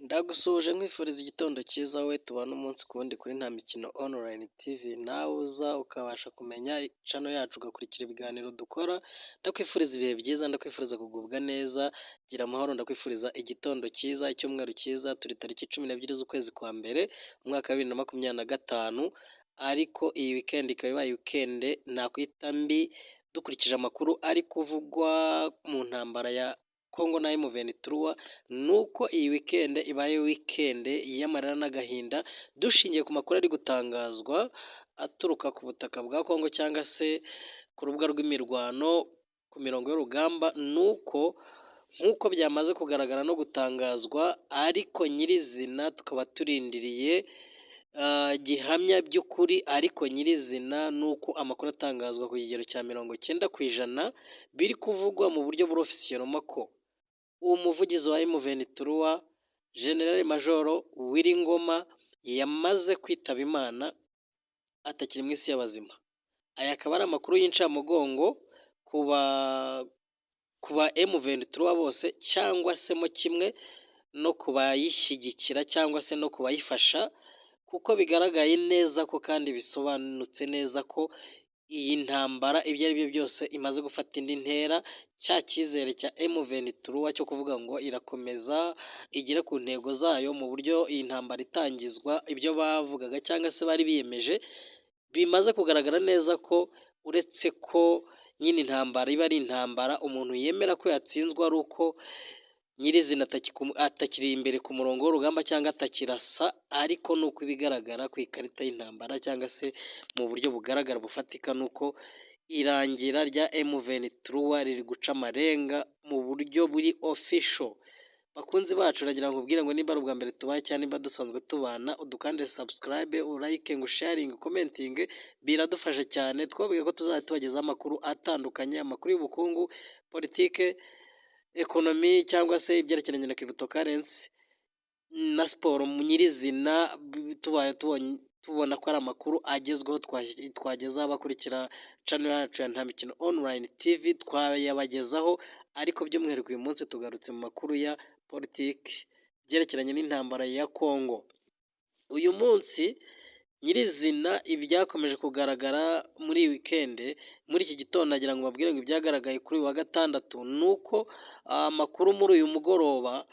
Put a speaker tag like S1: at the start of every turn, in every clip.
S1: Ndagusuhuje nkwifuriza igitondo cyiza wowe tubana umunsi ku wundi kuri Nta Mikino Online TV, nawe uza ukabasha kumenya channel yacu, ugakurikira ibiganiro dukora. Ndakwifuriza ibihe byiza, ndakwifuriza kugubwa neza, gira amahoro, ndakwifuriza igitondo cyiza, icyumweru cyiza. Turi tariki 12 z'ukwezi kwa mbere, umwaka wa 2025, ariko iyi weekend ikaba ibaye weekend nakwita mbi dukurikije amakuru ari kuvugwa mu ntambara ya Congo na M23. Nuko iyi weekend ibaye weekend y'amarira n'agahinda dushingiye ku makuru ari gutangazwa aturuka ku butaka bwa Congo cyangwa se ku rubuga rw'imirwano, ku mirongo y'urugamba. Nuko nk'uko byamaze kugaragara no gutangazwa, ariko nyirizina tukaba turindiriye gihamya by'ukuri, ariko nyirizina ni uko amakuru atangazwa ku kigero cya 90% biri kuvugwa mu buryo buri officiel ko umuvugizi wa M23, General Major Willy Ngoma, yamaze kwitaba Imana, atakiri mu isi y'abazima. Aya akaba ari amakuru y'incamugongo ku ba M23 bose cyangwa se mo kimwe no ku bayishyigikira cyangwa se no ku bayifasha, kuko bigaragaye neza ko kandi bisobanutse neza ko iyi ntambara ibyo ari byo byose imaze gufata indi ntera. Cya cyizere cya M23 cyo kuvuga ngo irakomeza igere ku ntego zayo mu buryo iyi ntambara itangizwa, ibyo bavugaga cyangwa se bari biyemeje, bimaze kugaragara neza ko uretse ko nyine intambara iba ari intambara, umuntu yemera ko yatsinzwe ari uko nyirizina atakiri imbere ku murongo w'urugamba cyangwa atakirasa, ariko ni uko ibigaragara ku ikarita y'intambara cyangwa se mu buryo bugaragara bufatika ni uko irangira rya M23 riri guca amarenga mu buryo buri official. Bakunzi bacu, uragira ngo ubwire ngo nimba ari ubwa mbere tubaye cyangwa nimba dusanzwe tubana, udukandire subscribe, ulike, usharinge, ucommentinge, biradufasha cyane. Twabwiye ko tuzajya tubagezaho amakuru atandukanye, amakuru y'ubukungu, politike, economy cyangwa se ibyerekeranye na cryptocurrency na siporo. Nyirizina tubaye tubona ko ari amakuru agezweho twagezaho abakurikira channel yacu ya Nta Mikino Online TV, twayabagezaho. Ariko by'umwihariko uyu munsi tugarutse mu makuru ya politiki byerekeranye n'intambara ya Congo. Uyu munsi nyirizina ibyakomeje kugaragara muri iyi weekend, muri iki gitondo, nagira ngo mbabwire ngo ibyagaragaye kuri uyu wa gatandatu ni uko amakuru muri uyu mugoroba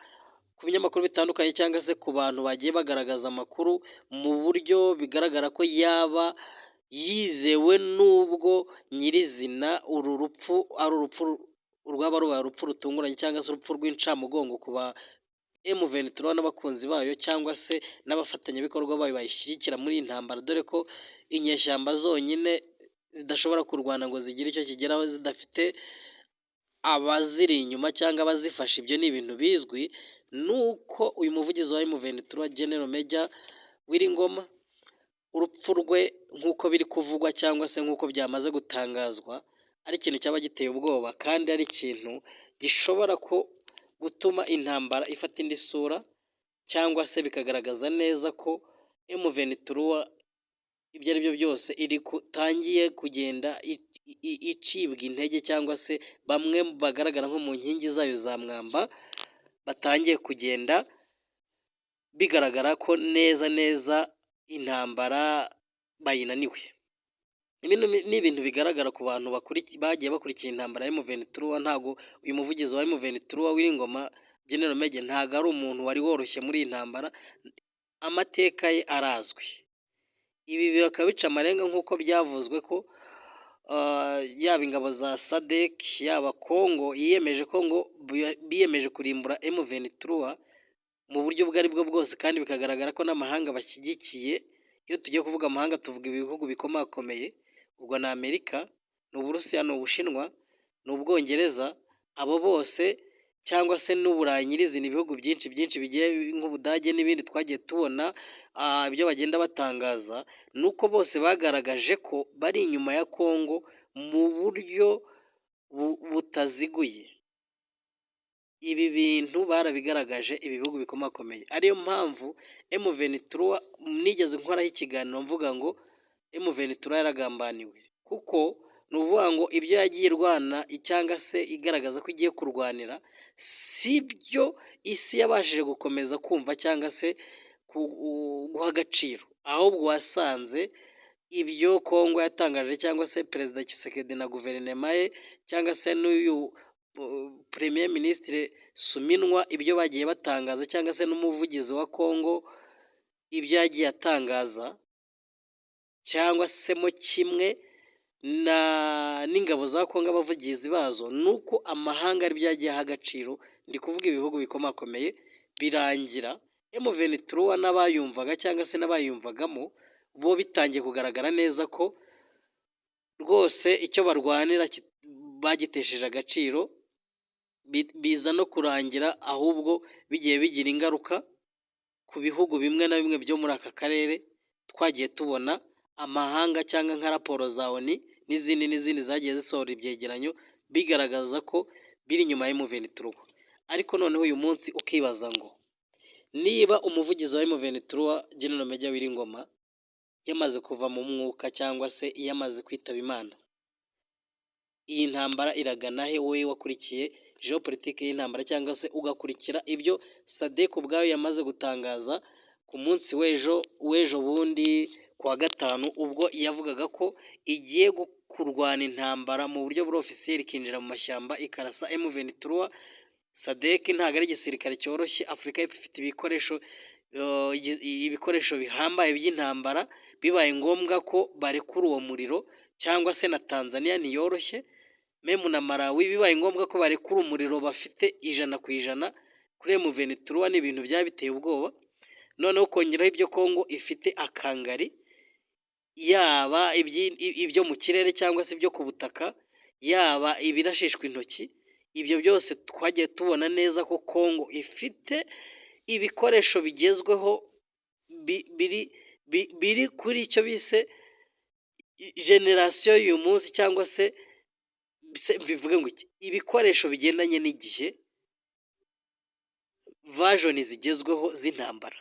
S1: ku binyamakuru bitandukanye cyangwa se ku bantu bagiye bagaragaza amakuru mu buryo bigaragara ko yaba yizewe, n'ubwo nyirizina uru rupfu ari urupfu rwaba rubaye urupfu rutunguranye cyangwa se urupfu rw'incamugongo ku ba M23 n'abakunzi bayo cyangwa se n'abafatanyabikorwa bayo bayishyigikira muri iyi ntambara, dore ko inyeshyamba zonyine zidashobora kurwana ngo zigire icyo kigeraho zidafite abaziri inyuma cyangwa abazifasha. Ibyo ni ibintu bizwi. Nuko uyu muvugizi wa M23, General Major Willy Ngoma, urupfu rwe nk'uko biri kuvugwa cyangwa se nk'uko byamaze gutangazwa, ari ikintu cyaba giteye ubwoba kandi ari ikintu gishobora ko gutuma intambara ifata indi sura cyangwa se bikagaragaza neza ko M23 ibyo ari byo byose iri itangiye kugenda icibwa intege cyangwa se bamwe bagaragara nko mu nkingi zayo za mwamba batangiye kugenda bigaragara ko neza neza intambara bayinaniwe. Ibi ni ibintu bigaragara ku bantu bagiye bakurikiye intambara ya M23. Ntabwo uyu muvugizi wa M23, Willy Ngoma, General Major, ntabwo ari umuntu wari woroshye muri iyi ntambara, amateka ye arazwi. Ibi bikaba bica amarenga nk'uko byavuzwe ko yaba ingabo za SADC, yaba Congo yiyemeje ko ngo biyemeje kurimbura M23 mu buryo ubwo ari bwo bwose, kandi bikagaragara ko n'amahanga bashyigikiye. Iyo tugiye kuvuga amahanga, tuvuga ibihugu bikomakomeye, ubwo ni Amerika, ni Uburusiya, ni Ubushinwa, ni Ubwongereza, abo bose cyangwa se n'Uburayi nyirizina, ibihugu byinshi byinshi bigiye nk'Ubudage n'ibindi twagiye tubona ibyo bagenda batangaza, ni uko bose bagaragaje ko bari inyuma ya Congo mu buryo butaziguye. Ibi bintu barabigaragaje, ibi bihugu bikomakomeye, ariyo mpamvu M23 nigeze nkoraho ikiganiro mvuga ngo M23 yaragambaniwe, kuko ni ukuvuga ngo ibyo yagiye irwana cyangwa se igaragaza ko igiye kurwanira si byo isi yabashije gukomeza kumva cyangwa se guha agaciro, ahubwo wasanze ibyo Kongo yatangaje cyangwa se Perezida Tshisekedi na guverinoma ye cyangwa se n'uyu Premier Ministre Suminwa, ibyo bagiye batangaza cyangwa se n'umuvugizi wa Kongo ibyo yagiye atangaza, cyangwa se mo kimwe n'ingabo za Kongo, abavugizi bazo, ni uko amahanga aribyo yagiye aha agaciro. Ndi kuvuga ibihugu bikomakomeye, birangira M23 n'abayumvaga cyangwa se n'abayumvagamo bo bitangiye kugaragara neza ko rwose icyo barwanira bagitesheje agaciro, biza no kurangira ahubwo bigiye bigira ingaruka ku bihugu bimwe na bimwe byo muri aka karere. Twagiye tubona amahanga cyangwa nka raporo za ONU n'izindi n'izindi zagiye zisohora ibyegeranyo bigaragaza ko biri inyuma ya M23. Ariko noneho uyu munsi ukibaza ngo niba umuvugizi wa M23, General Major Willy Ngoma, yamaze kuva mu mwuka cyangwa se yamaze kwitaba Imana, iyi ntambara iragana he? Wowe wakurikiye géopolitique y'intambara cyangwa se ugakurikira ibyo SADC ubwayo yamaze gutangaza ku munsi w'ejo w'ejo bundi ku wa gatanu, ubwo yavugaga ko igiye kurwana intambara mu buryo buri officiel, ikinjira mu mashyamba ikarasa M23. SADC ntabwo ari igisirikare cyoroshye. Afurika y'Epfo ifite ibikoresho bihambaye by'intambara, bibaye ngombwa ko barekura uwo muriro, cyangwa se na Tanzania ntiyoroshye, même na Malawi, bibaye ngombwa ko barekura umuriro bafite 100% kuri M23, ni ibintu byaba biteye ubwoba. Noneho ukongeraho ibyo Kongo ifite akangari, yaba ibyo mu kirere cyangwa se ibyo ku butaka, yaba ibirashishwa intoki, ibyo byose twagiye tubona neza ko Kongo ifite ibikoresho bigezweho biri kuri icyo bise génération y'uyu munsi, cyangwa se bivuge ngo iki, ibikoresho bigendanye n'igihe, version zigezweho z'intambara.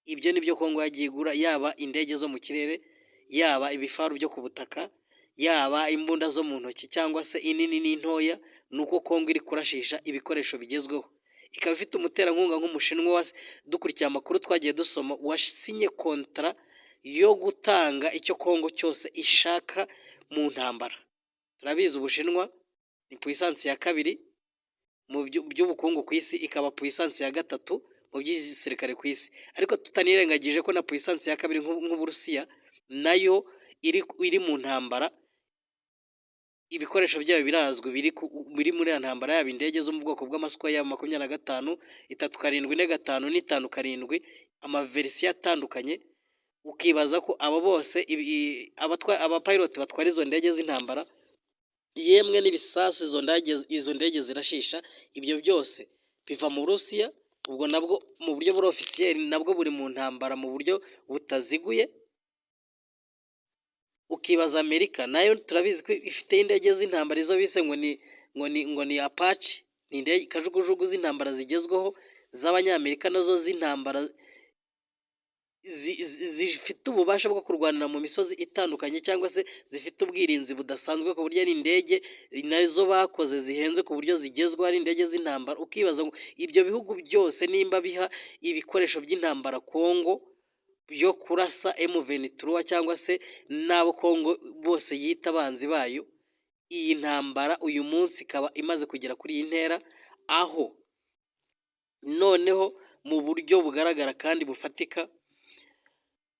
S1: Ibyo ni byo Kongo yagiye igura, yaba indege zo mu kirere, yaba ibifaru byo ku butaka, yaba imbunda zo mu ntoki cyangwa se inini n'intoya. Ni uko Kongo iri kurashisha ibikoresho bigezweho, ikaba ifite umuterankunga nk'Umushinwa, dukurikiye amakuru twagiye dusoma, wasinye contrat yo gutanga icyo Kongo cyose ishaka mu ntambara. Turabizi, Ubushinwa ni puissance ya kabiri mu by'ubukungu ku isi, ikaba puissance ya gatatu mu by'igisirikare ku isi, ariko tutanirengagije ko na puissance ya kabiri nk'Uburusiya nayo iri mu ntambara. Ibikoresho byayo birazwi, biri muri iyo ntambara, yaba indege zo mu bwoko bw'ama Sukhoi, yaba 25, 3, 7, 4, 5 n'itanu karindwi, ama version atandukanye. Ukibaza ko abo bose, abapilote batwara izo ndege z'intambara, yemwe n'ibisasu izo ndege zirashisha, ibyo byose biva mu Burusiya. Ubwo nabwo mu buryo buri officiel nabwo buri mu ntambara mu buryo butaziguye. Ukibaza Amerika nayo, turabizi ko ifite indege z'intambara, izo bise ngo ni Apache, ni indege kajugujugu z'intambara zigezweho z'Abanyamerika, nazo z'intambara zifite ububasha bwo kurwanira mu misozi itandukanye, cyangwa se zifite ubwirinzi budasanzwe, ku buryo ari indege nazo bakoze zihenze ku buryo zigezweho, ari indege z'intambara. Ukibaza ngo ibyo bihugu byose nimba biha ibikoresho by'intambara Kongo byo kurasa M23 cyangwa se n'abo Kongo bose yita abanzi bayo, iyi ntambara uyu munsi ikaba imaze kugera kuri iyi ntera, aho noneho mu buryo bugaragara kandi bufatika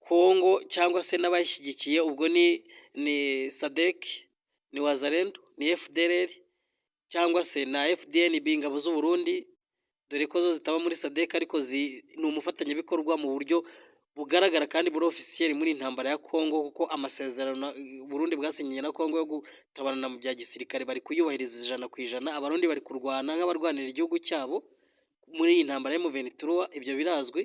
S1: Kongo cyangwa se n'abayishyigikiye, ubwo ni SADC, ni Wazalendo, ni FDLR cyangwa se na FDNB, ingabo z'u Burundi, dore ko zo zitaba muri SADC, ariko ni umufatanyabikorwa mu buryo bugaragara kandi buri officiel muri iyi ntambara ya Kongo, kuko amasezerano Burundi bwasinyiye na Kongo yo gutabarana mu bya gisirikare bari kuyubahiriza 100%. Abarundi bari kurwana nk'abarwanira igihugu cyabo muri iyi ntambara ya M23, ibyo birazwi.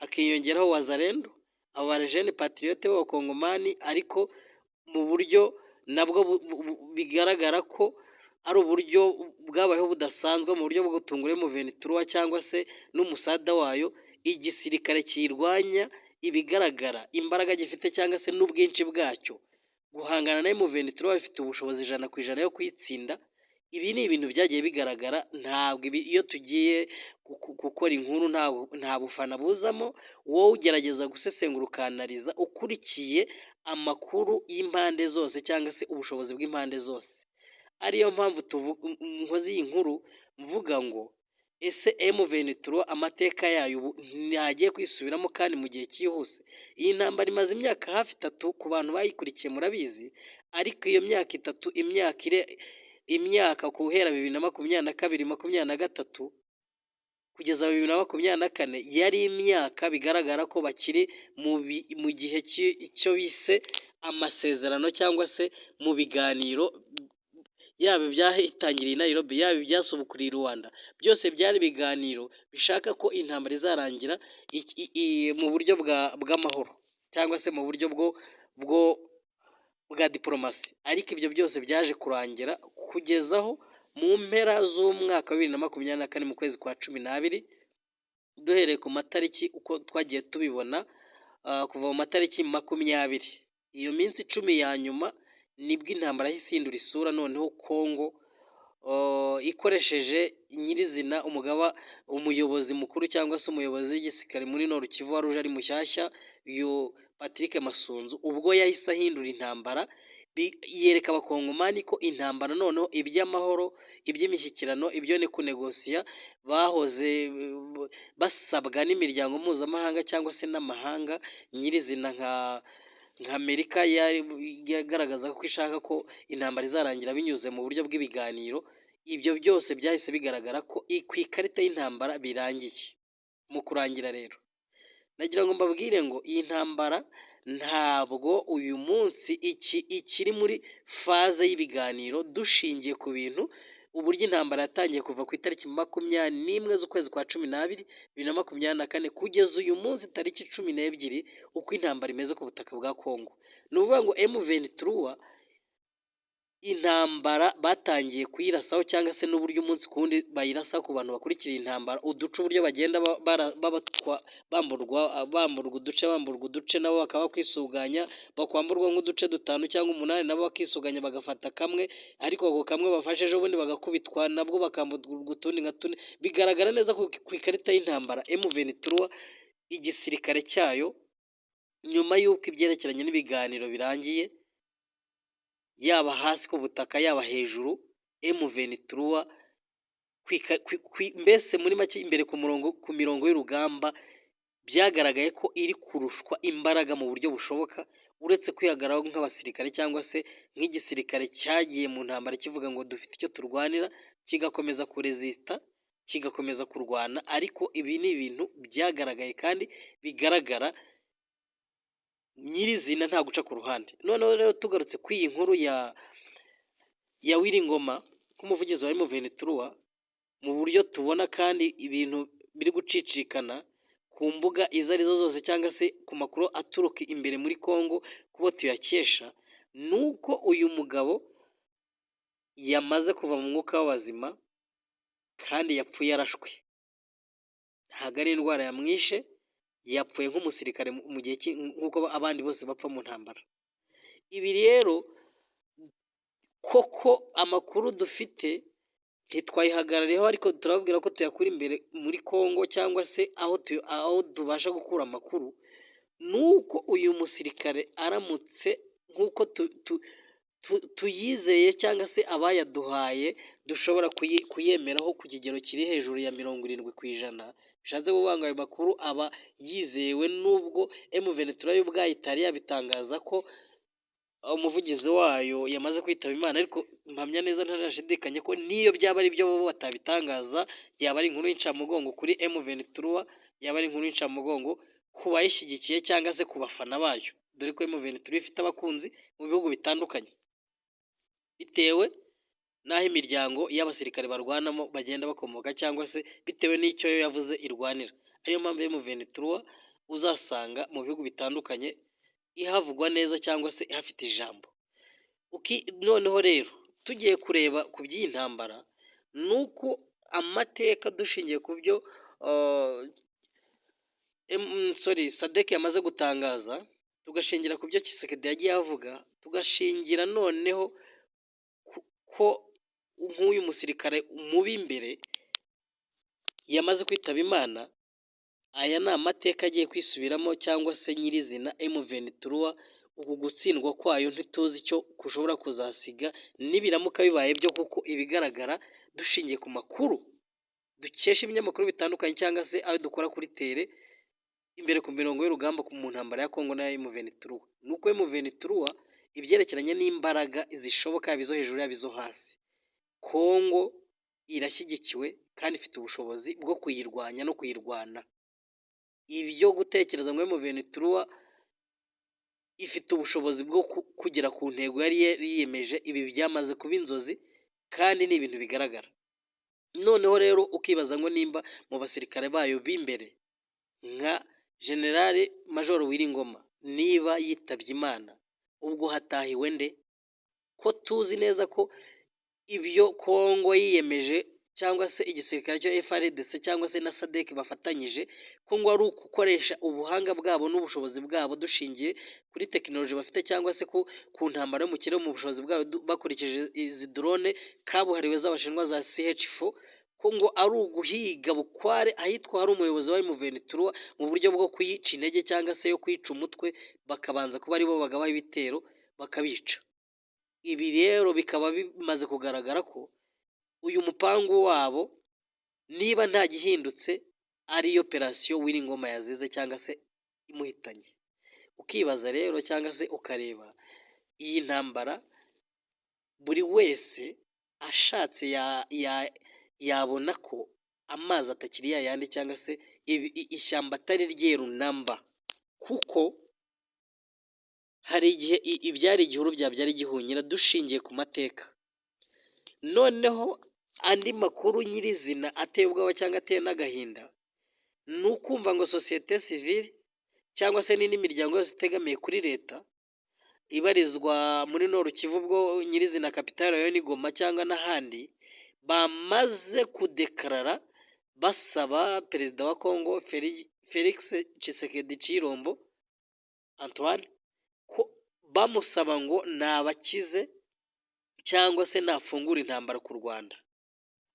S1: Hakiyongeraho Wazalendo, abo ba jeunes patriotes b'Abakongomani, ariko mu buryo nabwo bigaragara ko ari uburyo bwabayeho budasanzwe mu buryo bwo gutungura M23 cyangwa se n'umusada wayo, igisirikare kiyirwanya. Ibigaragara, imbaraga gifite cyangwa se n'ubwinshi bwacyo, guhangana na M23 bifite ubushobozi 100% yo kuyitsinda. Ibi ni ibintu byagiye bigaragara, ntabwo ibi iyo tugiye gukora inkuru nta bufana buzamo, wowe ugerageza gusesengura, ukanariza ukurikiye amakuru y'impande zose cyangwa se ubushobozi bw'impande zose. Ariyo mpamvu nkoze iyi nkuru mvuga ngo: ese M23 amateka yayo ubu ntagiye kwisubiramo kandi mu gihe cyihuse? Iyi ntambara imaze imyaka hafi 3, ku bantu bayikurikiye murabizi, ariko iyo myaka 3, imyaka guhera 2022, 23 kugeza 2024, yari imyaka bigaragara ko bakiri mu gihe cy'icyo bise amasezerano cyangwa se mu biganiro, yaba ibyatangiriye i Nairobi, yaba ibyasubukuriye i Rwanda, byose byari ibiganiro bishaka ko intambara izarangira mu buryo bw'amahoro cyangwa se mu buryo bwa diporomasi. Ariko ibyo byose byaje kurangira kugeza aho mu mpera z'umwaka wa 2024, mu kwezi kwa 12, duhereye ku matariki uko twagiye tubibona, kuva mu matariki 20, iyo minsi 10 ya nyuma, nibwo intambara yahise ihindura isura. Noneho Kongo ikoresheje nyirizina umugaba, umuyobozi mukuru cyangwa se umuyobozi w'igisirikare muri Nord Kivu wari uje ari mushyashya, uyu Patrick Masunzu, ubwo yahise ahindura intambara, yereka Abakongomani ko intambara noneho iby'amahoro, iby'imishyikirano, ibyo ni kunegosiya bahoze basabwa n'imiryango mpuzamahanga cyangwa se n'amahanga nyirizina nka Amerika yagaragaza ko ishaka ko intambara izarangira binyuze mu buryo bw'ibiganiro. Ibyo byose byahise bigaragara ko ku ikarita y'intambara birangiye. Mu kurangira rero, nagira ngo mbabwire ngo iyi ntambara ntabwo uyu munsi iki ikiri muri phase y'ibiganiro, dushingiye ku bintu uburyo intambara yatangiye kuva ku itariki 21 z'ukwezi kwa 12 2024 kugeza uyu munsi tariki 12. Uko intambara imeze ku butaka bwa Kongo, ni ukuvuga ngo M23 intambara batangiye kuyirasaho cyangwa se n'uburyo umunsi ku wundi bayirasaho, ku bantu bakurikira intambara, uduce uburyo bagenda bamburwa uduce, bamburwa uduce, nabo bakaba bakwisuganya, bakwamburwa nk'uduce dutanu cyangwa umunani, nabo bakisuganya bagafata kamwe, ariko ako kamwe bafashe ejo bundi bagakubitwa, nabwo bakamburwa utundi nka tune. Bigaragara neza ko ku ikarita y'intambara M23 igisirikare cyayo, nyuma y'uko ibyerekeranye n'ibiganiro birangiye, yaba hasi ku butaka, yaba hejuru, M23 mbese muri make imbere ku murongo, ku mirongo y'urugamba, byagaragaye ko iri kurushwa imbaraga mu buryo bushoboka, uretse kwihagararaho nk'abasirikare cyangwa se nk'igisirikare cyagiye mu ntambara kivuga ngo dufite icyo turwanira, kigakomeza kurezisita, kigakomeza kurwana. Ariko ibi ni ibintu byagaragaye kandi bigaragara nyirizina, nta guca ku ruhande. Noneho rero tugarutse ku iyi nkuru ya Willy Ngoma nk'umuvugizi wa M23, mu buryo tubona kandi ibintu biri gucicikana ku mbuga izo arizo zose cyangwa se ku makuru aturuka imbere muri Congo kubo tuyakesha, ni uko uyu mugabo yamaze kuva mu mwuka w'abazima kandi yapfuye arashwe. Ntabwo ari indwara yamwishe, yapfuye nk'umusirikare mu gihe nk'uko abandi bose bapfa mu ntambara. Ibi rero koko amakuru dufite ntitwayihagarariyeho, ariko turababwira ko tuyakura imbere muri Congo cyangwa se aho tubasha gukura amakuru, ni uko uyu musirikare aramutse nk'uko tuyizeye cyangwa se abayaduhaye dushobora kuyemeraho ku kigero kiri hejuru ya 70%, bishatse kuvuga ngo ayo makuru aba yizewe, nubwo M23 yo ubwayo itari yabitangaza ko umuvugizi wayo yamaze kwitaba Imana. Ariko mpamya neza ntanashidikanya ko n'iyo byaba ari byo bo batabitangaza, yaba ari inkuru y'incamugongo kuri M23, yaba ari inkuru y'incamugongo ku bayishyigikiye cyangwa se ku bafana bayo, dore ko M23 ifite abakunzi mu bihugu bitandukanye bitewe n'aho imiryango y'abasirikare barwanamo bagenda bakomoka cyangwa se bitewe n'icyo yo yavuze irwanira. Ariyo mpamvu M23 uzasanga mu bihugu bitandukanye ihavugwa neza cyangwa se ihafite ijambo. Noneho rero tugiye kureba ku by'iyi ntambara, ni uko amateka, dushingiye ku byo sorry, SADC yamaze gutangaza, tugashingira ku byo Tshisekedi yagiye avuga, tugashingira noneho ko nk'uyu musirikare mubi imbere yamaze kwitaba Imana, aya ni amateka agiye kwisubiramo cyangwa se nyirizina M23 uku gutsindwa kwayo ntituzi icyo kushobora kuzasiga nibiramuka bibaye byo, kuko ibigaragara dushingiye ku makuru dukesha ibinyamakuru bitandukanye cyangwa se ayo dukora kuri terrain imbere ku mirongo y'urugamba mu ntambara ya Kongo na M23, nuko M23 ibyerekeranye n'imbaraga zishoboka, yaba izo hejuru yaba izo hasi, Kongo irashyigikiwe kandi ifite ubushobozi bwo kuyirwanya no kuyirwana. Ibyo gutekereza ngo M23 ifite ubushobozi bwo kugera ku ntego yari yiyemeje, ibi byamaze kuba inzozi kandi ni ibintu bigaragara. Noneho rero ukibaza ngo nimba mu basirikare bayo b'imbere nka General Major Willy Ngoma niba yitabye Imana, ubwo hatahiwe nde? Ko tuzi neza ko ibyo Kongo yiyemeje cyangwa se igisirikare cyo FARDC cyangwa se na SADC bafatanyije, ko ngo ari ugukoresha ubuhanga bwabo n'ubushobozi bwabo dushingiye kuri tekinoloji bafite cyangwa se ku ntambara yo mu kirere, mu bushobozi bwabo bakurikije izi drone kabuhariwe z'Abashinwa za CH4, ko ngo ari uguhiga bukware ahitwa hari umuyobozi wa M23 mu buryo bwo kuyica intege cyangwa se yo kwica umutwe, bakabanza kuba aribo bagabaho ibitero bakabica. Ibi rero bikaba bimaze kugaragara ko uyu mupangu wabo niba nta gihindutse ariyo operasiyo Willy Ngoma yazize cyangwa se imuhitanye. Ukibaza rero cyangwa se ukareba iyi ntambara, buri wese ashatse yabona ko amazi atakiri yayandi cyangwa se ishyamba atari ryeru namba, kuko hari igihe ibyari igihuru byabyara igihunyira dushingiye ku mateka. Noneho andi makuru nyirizina ateye ubwoba cyangwa ateye n'agahinda, ni ukumva ngo sosiyete sivile cyangwa se n'indi miryango yose itegamiye kuri leta ibarizwa muri Nord Kivu, ubwo nyirizina capitale yayo ni Goma cyangwa n'ahandi, bamaze kudekarara basaba perezida wa Kongo Felix Tshisekedi Tshilombo Antoine, ko bamusaba ngo nabakize cyangwa se nafungura intambara ku Rwanda.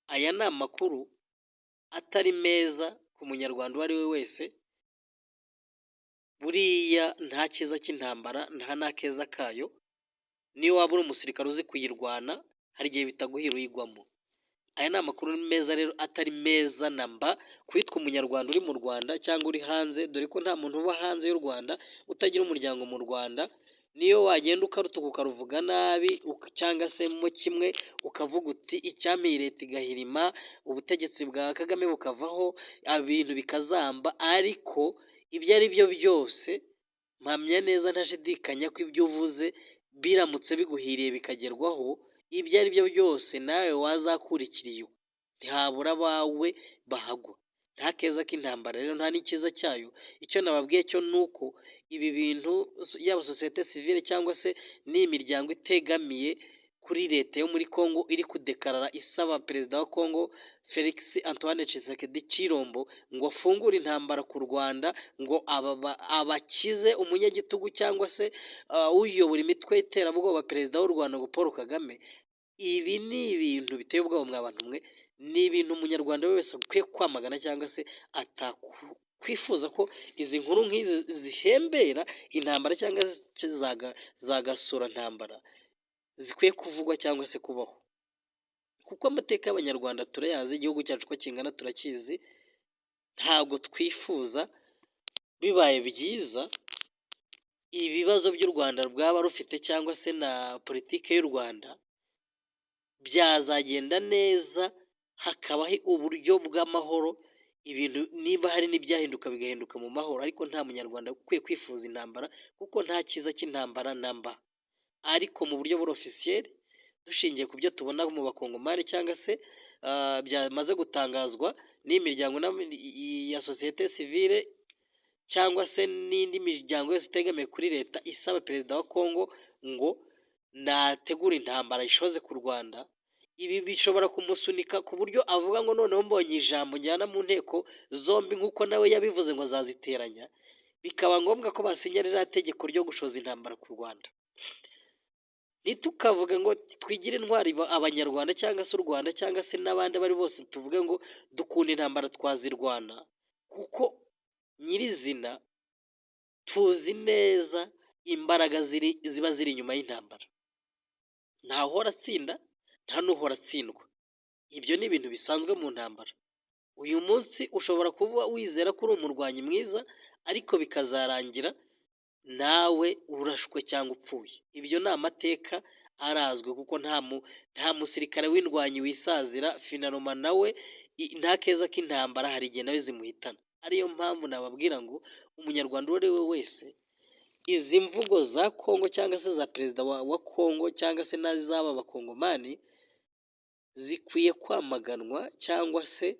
S1: Aya ni amakuru atari meza ku munyarwanda uwo ari we wese. Buriya nta cyiza cy'intambara, nta n'akeza kayo. Niyo waba uri umusirikare uzi kuyirwana, hari igihe bitaguhira uyigwamo. Aya ni amakuru meza rero atari meza na mba kwitwa umunyarwanda uri mu Rwanda cyangwa uri hanze, dore ko nta muntu uba hanze y'u Rwanda utagira umuryango mu Rwanda. Niyo wagenda ukarutuka, ukaruvuga nabi cyangwa se mo kimwe ukavuga uti icyampa iyi leta igahirima, ubutegetsi bwa Kagame bukavaho, ibintu bikazamba, ariko ibyo ari byo byose mpamya neza ntashidikanya ko ibyo uvuze biramutse biguhiriye bikagerwaho, ibyo ari byo byose nawe wazakura ikiriyo, ntihabura abawe bahagwa. Nta keza k'intambara rero, nta n'ikiza cyayo. Icyo nababwiye cyo ni uko ibi bintu, yaba sosiyete sivile cyangwa se n'iyi miryango itegamiye kuri leta yo muri Congo iri kudekarara isaba perezida wa Congo Felix Antoine Tshisekedi Tshilombo ngo afungure intambara ku Rwanda, ngo abakize umunyagitugu cyangwa se uyobora imitwe y'iterabwoba, perezida w'u Rwanda ngo Paul Kagame, ibi ni ibintu biteye ubwoba mwa bantu mwe. Ni ibintu umunyarwanda wese akwiye kwamagana cyangwa se atakwifuza ko izi nkuru nk'izi zihembera intambara cyangwa za gasura ntambara zikwiye kuvugwa cyangwa se kubaho, kuko amateka y'Abanyarwanda turayazi, igihugu cyacu uko kingana turakizi. Ntabwo twifuza, bibaye byiza ibibazo by'u Rwanda rwaba rufite cyangwa se na politiki y'u Rwanda byazagenda neza, hakabaho uburyo bw'amahoro, ibintu niba hari n'ibyahinduka bigahinduka mu mahoro, ariko nta munyarwanda ukwiye kwifuza intambara kuko nta cyiza cy'intambara na mba. Ariko mu buryo buri officiel, dushingiye ku byo tubona mu bakongomani cyangwa se byamaze gutangazwa n'iyi miryango ya sosiyete sivile cyangwa se n'indi miryango yose itegamiye kuri leta isaba perezida wa Kongo ngo nategura intambara ayishoze ku Rwanda, ibi bishobora kumusunika ku buryo avuga ngo noneho mbonye ijambo njyana mu nteko zombi, nk'uko nawe yabivuze ngo azaziteranya, bikaba ngombwa ko basinya ririya tegeko ryo gushoza intambara ku Rwanda. Ntitukavuge ngo twigire intwari Abanyarwanda cyangwa se u Rwanda cyangwa se n'abandi abo ari bose, tuvuge ngo dukunda intambara, twazirwana, kuko nyirizina tuzi neza imbaraga ziri ziba ziri inyuma y'intambara. Ntawuhora atsinda, nta n'uhora atsindwa. Ibyo ni ibintu bisanzwe mu ntambara. Uyu munsi ushobora kuba wizera ko uri umurwanyi mwiza, ariko bikazarangira nawe urashwe cyangwa upfuye. Ibyo ni amateka arazwi, kuko nta musirikare w'indwanyi wisazira. Finalement nawe nta keza k'intambara, hari igihe nawe zimuhitana. Ariyo mpamvu nababwira ngo Umunyarwanda uwo ari we wese, izi mvugo za Kongo cyangwa se za perezida wa Kongo cyangwa se n'iz'aba Bakongomani zikwiye kwamaganwa, cyangwa se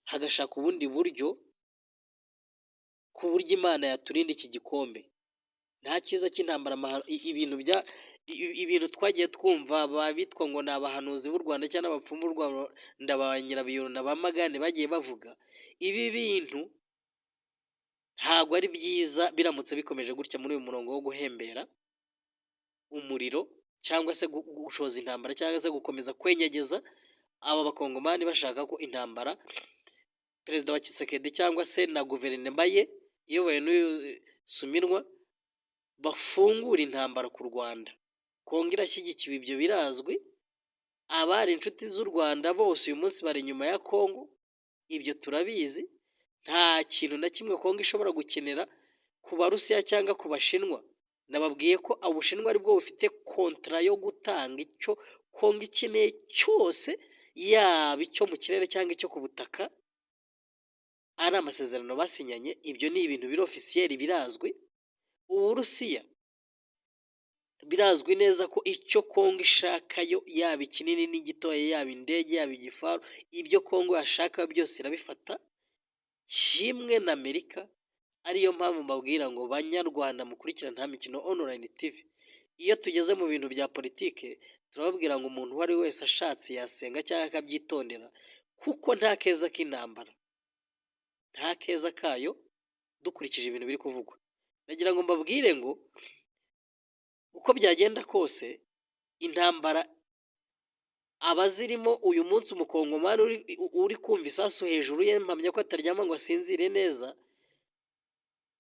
S1: hagashaka ubundi buryo ku buryo Imana yaturinda iki gikombe. Nta cyiza cy'intambara. Ibintu twagiye twumva bitwa ngo ni abahanuzi b'u Rwanda cyangwa abapfumu b'u Rwanda, ba Nyirabiyoro na ba Magane, bagiye bavuga ibi bintu ntabwo ari byiza. Biramutse bikomeje gutya muri uyu murongo wo guhembera umuriro cyangwa se gushoza intambara cyangwa se gukomeza kwenyegeza aba Bakongomani bashaka ko intambara, perezida wa Tshisekedi cyangwa se na guverinoma ye iyobowe n'uyu Suminwa bafungura intambara ku Rwanda. Kongo irashyigikiwe, ibyo birazwi. Abari inshuti z'u Rwanda bose uyu munsi bari inyuma ya Kongo, ibyo turabizi. Nta kintu na kimwe Kongo ishobora gukenera ku Barusiya cyangwa ku Bashinwa. Nababwiye ko Ubushinwa aribwo bufite contrat yo gutanga icyo Kongo ikeneye cyose, yaba icyo mu kirere cyangwa icyo ku butaka, ari amasezerano basinyanye. Ibyo ni ibintu biri officiel, birazwi. Uburusiya birazwi neza ko icyo Kongo ishakayo, yaba ikinini n'igitoya, yaba indege, yaba igifaru, ibyo Kongo yashaka byose irabifata, kimwe na Amerika. Ariyo mpamvu mbabwira ngo Banyarwanda mukurikira Nta Mikino Online TV, iyo tugeze mu bintu bya politike turababwira ngo umuntu uwo ari we wese ashatse yasenga cyangwa akabyitondera, kuko nta keza k'intambara, nta keza kayo. Dukurikije ibintu biri kuvugwa, ndagira ngo mbabwire ngo uko byagenda kose, intambara abazirimo uyu munsi, Umukongomani uri kumva isasu hejuru ye, mpamya ko ataryama ngo asinzire neza.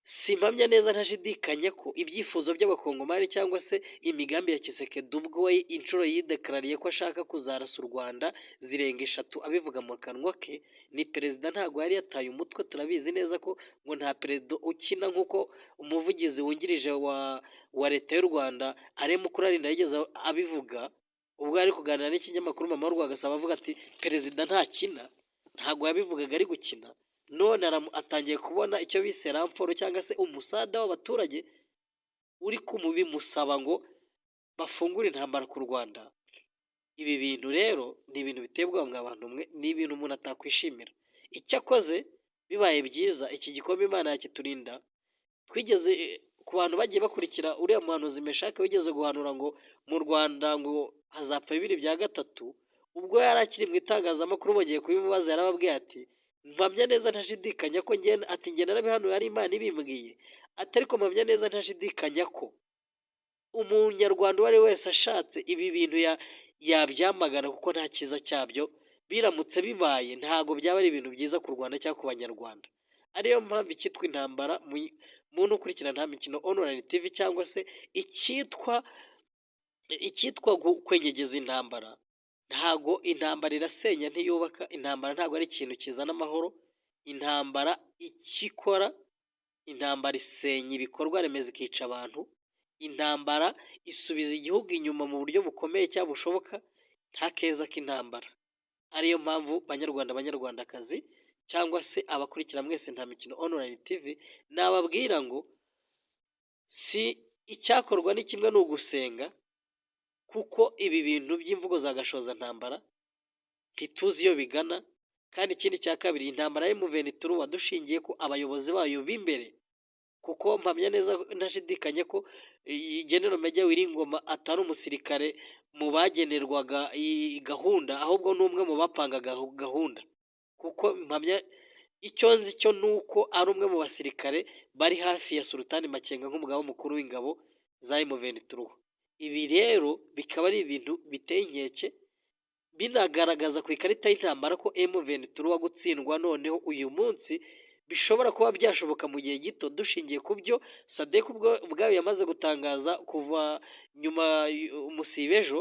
S1: Simpamya neza ntashidikanya ko ibyifuzo by'Abakongomani cyangwa se imigambi ya Tshisekedi, ubwo we inshuro yidekarariye ko ashaka kuzarasa u Rwanda zirenga eshatu abivuga mu kanwa ke. Ni perezida, ntabwo yari yataye umutwe. Turabizi neza ko ngo nta perezida ukina, nk'uko umuvugizi wungirije wa Leta y'u Rwanda Alain Mukuralinda yigeze abivuga ubwo yari kuganira n'ikinyamakuru Mama Urwagasabo, avuga ati: "Perezida ntakina." Ntabwo yabivugaga ari gukina. None atangiye kubona icyo bise renfort cyangwa se umusada w'abaturage uri kumubimusaba ngo bafungure intambara ku Rwanda. Ibi bintu rero ni ibintu biteye ubwoba mwa bantu mwe, ni ibintu umuntu atakwishimira. Icyakoze bibaye byiza iki gikombe Imana yakiturinda. Twigeze ku bantu bagiye bakurikira uriya muhanuzi Meshake wigeze guhanura ngo mu Rwanda ngo hazapfa bibiri bya gatatu, ubwo yari akiri mu itangazamakuru bongeye kubimubaza, yarababwiye ati: "Mpamya neza ntashidikanya ko ngenda," ati: "Njye narabihanuye ari Imana ibimbwiye," ati: "Ariko mpamya neza ntashidikanya ko Umunyarwanda uwo ari we wese ashatse ibi bintu yabyamagana, kuko nta cyiza cyabyo. Biramutse bibaye ntabwo byaba ari ibintu byiza ku Rwanda cyangwa ku Banyarwanda." Ariyo mpamvu icyitwa intambara, muntu ukurikira Nta Mikino Online TV, cyangwa se icyitwa kwenyegeza intambara, ntago, intambara irasenya ntiyubaka. Intambara ntabwo ari ikintu kizana amahoro. Intambara icyo ikora, intambara isenya ibikorwa remezo, ikica abantu. Intambara isubiza igihugu inyuma mu buryo bukomeye cyangwa bushoboka. Nta keza k'intambara. Ariyo mpamvu Banyarwanda, Banyarwandakazi, cyangwa se abakurikira mwese Nta Mikino Online TV, nababwira ngo si icyakorwa ni kimwe, ni ugusenga, kuko ibi bintu by'imvugo za gashozantambara ntituzi iyo bigana. Kandi ikindi cya kabiri, intambara ya M23, dushingiye ko abayobozi bayo b'imbere, kuko mpamya neza ntashidikanya ko General Major Willy Ngoma atari umusirikare mu bagenerwaga iyi gahunda, ahubwo ni umwe mu bapangaga gahunda, kuko mpamya icyo nzi cyo ni uko ari umwe mu basirikare bari hafi ya Sultani Makenga nk'umugaba mukuru w'ingabo za M23. Ibi rero bikaba ari ibintu biteye inkeke, binagaragaza ku ikarita y'intambara ko M23 gutsindwa noneho uyu munsi bishobora kuba byashoboka mu gihe gito, dushingiye ku byo SADC ubwayo yamaze gutangaza kuva nyuma umusibe ejo,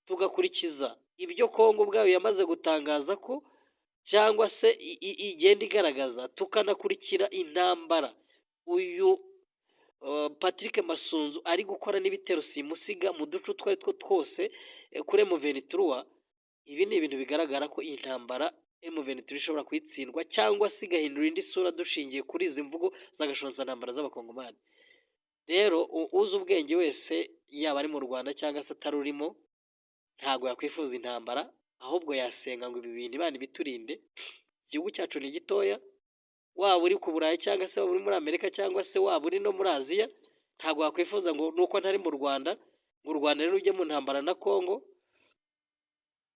S1: tugakurikiza ibyo Kongo ubwayo yamaze gutangaza ko cyangwa se igenda igaragaza, tukanakurikira intambara uyu Patrick Masunzu ari gukora n'ibitero simusiga mu duce utwo ari two twose kuri M23. Ibi ni ibintu bigaragara ko iyi ntambara M23 ishobora kuyitsindwa cyangwa se igahindura indi sura, dushingiye kuri izi mvugo z'agashozantambara z'Abakongomani. Rero uzi ubwenge wese, yaba ari mu Rwanda cyangwa se atarurimo, ntabwo yakwifuza intambara, ahubwo yasenga ngo ibi bintu Imana ibiturinde. Igihugu cyacu ni gitoya, waba uri ku Burayi cyangwa se waba uri muri Amerika cyangwa se waba uri no muri Aziya, ntabwo wakwifuza ngo nuko ntari mu Rwanda ngo u Rwanda rero rujye mu ntambara na Kongo.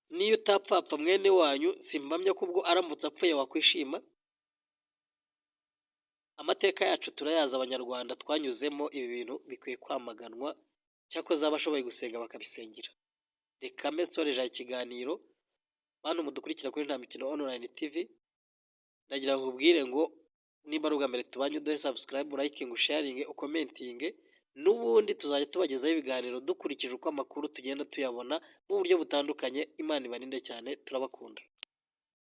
S1: Niyo utapfapfa mwene wanyu, simpamya ko ubwo aramutse apfuye wakwishima. Amateka yacu turayazi, Abanyarwanda twanyuzemo. Ibi bintu bikwiye kwamaganwa, cyakoze abashoboye gusenga bakabisengera. Reka mbe nsoreje ikiganiro. Bantu mudukurikira kuri Nta Mikino Online TV, ndagira ngo nkubwire ngo niba ari ubwa mbere tubanye, uduhe subscribe, liking, sharing, ucommentinge. N'ubundi tuzajya tubagezaho ibiganiro dukurikije uko amakuru tugenda tuyabona mu buryo butandukanye. Imana ibarinde cyane, turabakunda.